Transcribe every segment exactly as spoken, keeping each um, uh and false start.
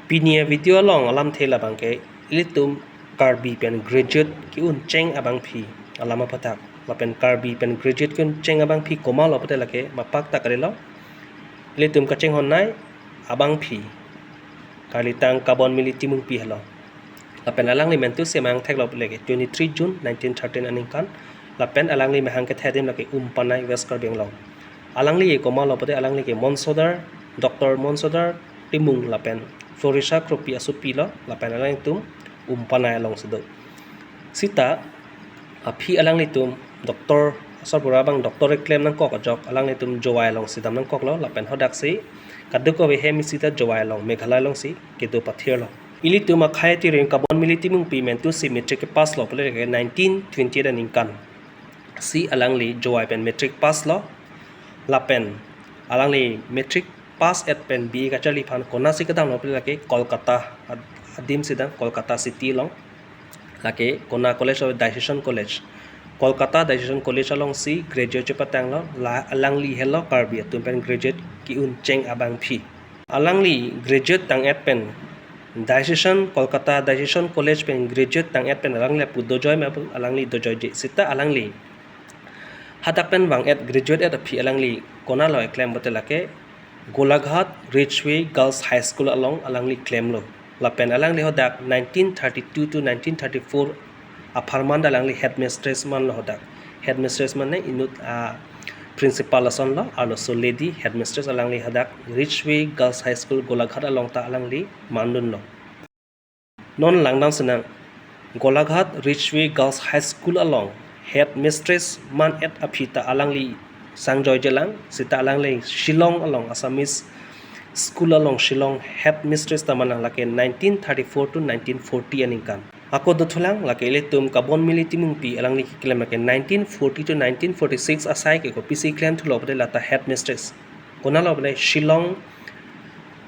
Pini a-video along alamthe labang ke ilitum Karbi pen graduate ke-un cheng abangphi alam apathak. Lapen Karbi pen graduate ke-un cheng abangphi komatlo pulote lake mapak ta kalilo. Ilitum kachinghon-nei abangphi kalitang Kabonmili Timungpi helo. Lapen alangli mentu si amahang theklo pulote lake twenty-three June nineteen thirteen aningkan. Lapen alangli mahang kethe adim lake Umpanai, West Karbi Anglong. Alangli ke komatlo pulote alangli ke Monsodar, Doctor Monsodar Timung lapen Florisha Kropi asopi lo, lapen alanglitum Umpanai alongsi do. Sita aphi alanglitum doctor, asarbura abang doctor keklem nangkok ajok alanglitum Jowai alongsi dam nangkoklo, lapen hadaksi kadokave hem isi ta Jowai along, Meghalaya alongsi kedo pathirlo. Ilitum akhei atiring Kabonmili Timungpi mentu si matric kepass lo pulote lake nineteen twenty-eight aningkan si alangli Jowai pen matric pass lo. Lapen alangli matric pass et pen B A kacharli aphan konatsi kedamlo pulote lake Kolkata ad-, adim si dam, Kolkata city along. Lake kona college lo, Diocesan College. Kolkata Diocesan College alongsi graduate chepatanglo. La alangli helo Karbi atum pen graduate ke-un cheng abangphi. Alangli graduate tang-et pen Diocesan, Kolkata Diocesan College pen graduate tang-et pen alangli lapu dojoi ma pu, alangli dojoije. Sita alangli hadak pen vang-et, graduate et aphi alangli konatlo keklem pulote lake Golaghat Ridgeway Girls High School along alangli klemlo. Lapen alangli hadak nineteen thirty-two to nineteen thirty-four apharman ta alangli headmistress manlo hadak. Headmistress mane inut a-principal asonlo, arloso lady headmistress alangli hadak Ridgeway Girls High School Golaghat along ta alangli mandunlo. Non langdam sinang, Golaghat Ridgeway Girls High School along headmistress man-et aphi ta alangli sangjoijelang, sita alangli Shillong along Assamese school along Shillong headmistress ta manlang lake nineteen thirty-four to nineteen forty aningkan. Ako dothulang, lake ilitum Kabonmili Timungpi alangli keklem lake nineteen forty to nineteen forty-six asai ke kopisi klemthulo pulote lata headmistress. Konatlo pulote Shillong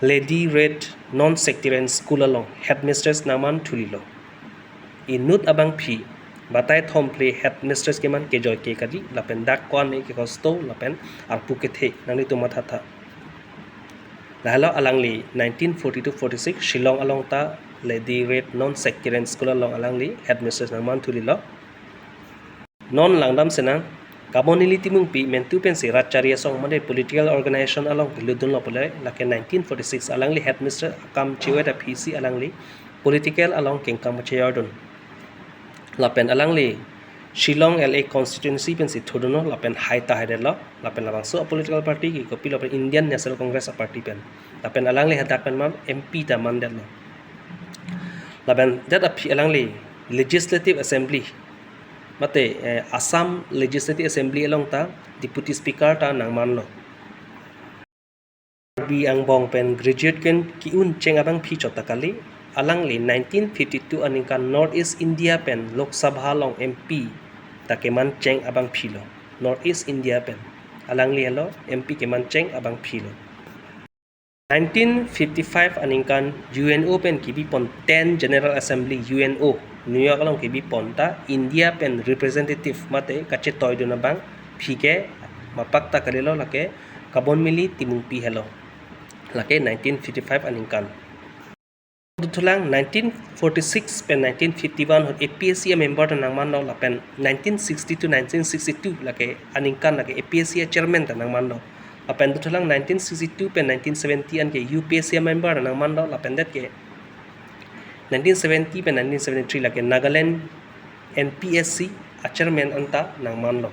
Lady Reid Non Sectarian School along headmistress nangmanthulilo. Inut abangphi batai thom phli headmistress keman kejoi ke kali, lapen dak ko-an ke kosto lapen arpu kethe, nanglitum mathatha. Lahelo alangli nineteen forty to forty-six Shillong along ta Lady Reid Non Sectarian School along alangli headmistress nangmanthulilo. Non langdam sinang, Kabonmili Timungpi mentu pensi Ratchari Asong mane political organization along kelutdunlo pulote lake nineteen forty-six alangli headmistress akam che-o-et aphi si alangli political along kengkam cheyordun. Lapen alangli Shillong L A constituency pensi thurdunlo, lapen hai ta haidetlo, lapen labangso a-political party ke kopilo pulote Indian National Congress a-party pen. Lapen alangli hadak pen ma M P ta mandetlo. Lapen det aphi alangli Legislative Assembly mate, eh, Assam Legislative Assembly along ta Deputy Speaker ta nangmanlo. Karbi angbong pen graduate ke-un cheng abangphi chot ta kali, alangli nineteen fifty-two aningkan North East India pen Lok Sabha along M P ta keman cheng abangphi lo. North East India pen alangli helo M P keman cheng abangphi lo. Nineteen fifty-five aningkan U N O pen kebipon ten General Assembly U N O New York along kebipon ta India pen representative mate kachetoidun abangphi ke mapak ta kalilo, lake Kabonmili Timungpi helo. Lake nineteen fifty-five aningkan. Dothulang, nineteen forty-six pen nineteen fifty-one ahut A P S C a-member ta nangmanlo, lapen nineteen sixty to nineteen sixty-two lake aningkan lake A P S C a-chairman ta nangmanlo. Lapen dothulang nineteen sixty-two pen nineteen seventy an ke U P S C a-member ta nangmanlo, lapen det ke nineteen seventy pen nineteen seventy-three lake Nagaland N P S C a-chairman anta nangmanlo.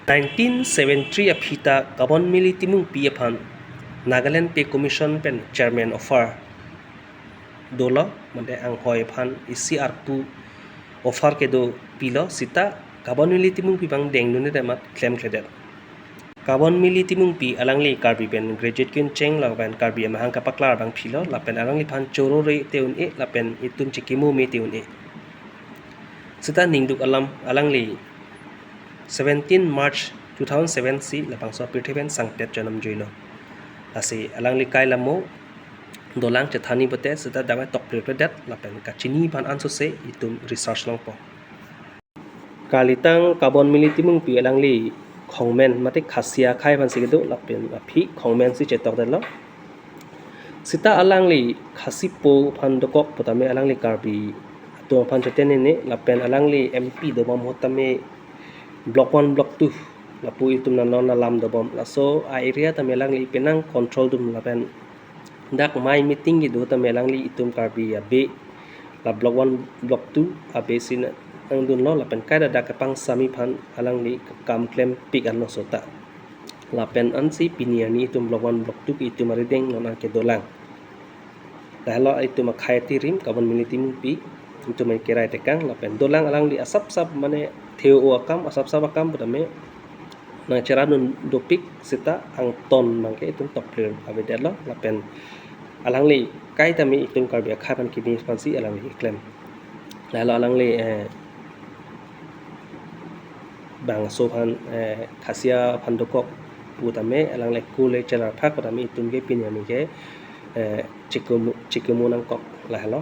Nineteen seventy-three aphi ta Kabonmili Timungpi aphan Nagaland Pay Commission pen chairman offer dolo, mane anghoi aphan isi arpu offer kedo pilo, sita Kabonmili Timungpi abang dengdunde amat klemkledet. Kabonmili Timungpi alangli Karbi pen graduate ke-un cheng lapen Karbi amahang kapaklar abangphi lo, lapen alangliphan choro re te un-e lapen itum chekimo me te un-e. Sita ningduk alam alangli seventeen March two thousand seven si labangso apirthe pen sangpet chonam juilo. Lasi alangli kai lamo dolang chethan-i pote sita damai tokplir pedet lapen kachini aphan ansose itum research longpo. Kalitang Kabonmili Timungpi alangli Khongmen mate Khasi akhei aphansi kedo lapen aphi Khongmen si chetokdetlo. Seta alangli Khasi po aphan dokok putame alangli Karbi atum aphan cheten ne, lapen alangli M P dobom ahut tame block one, block two lapu itum nangnon alam dobom. Laso a-area tame alangli penang control dun lapen dak mai meeting kedo tame alangli itum Karbi abe la block one, block two abe si nangdunlo lapen kaita dak kepangsami aphan alangli kam klempik anlo seta. Lapen ansi pini arni itum block one, block two ke itum arideng non kedolang. Lahelo itum akhei atirim Kabon Mili Timungpi, itum an kerai tekang lapen dolang alangli asapsap mane theo akam, asapsap akam putame nangcherap dun dopik seta angton abangke itum tokplir avedetlo lapen alangli kaita me itum Karbi akhei aphan kimi aphansi alangli keklem. Lahelo alangli eh, bangso aphan eh, Khasi aphan dokok putame alangli kule chelar phak putame itum ke pini arni ke eh, chikumu, chikumu nangkok lahelo.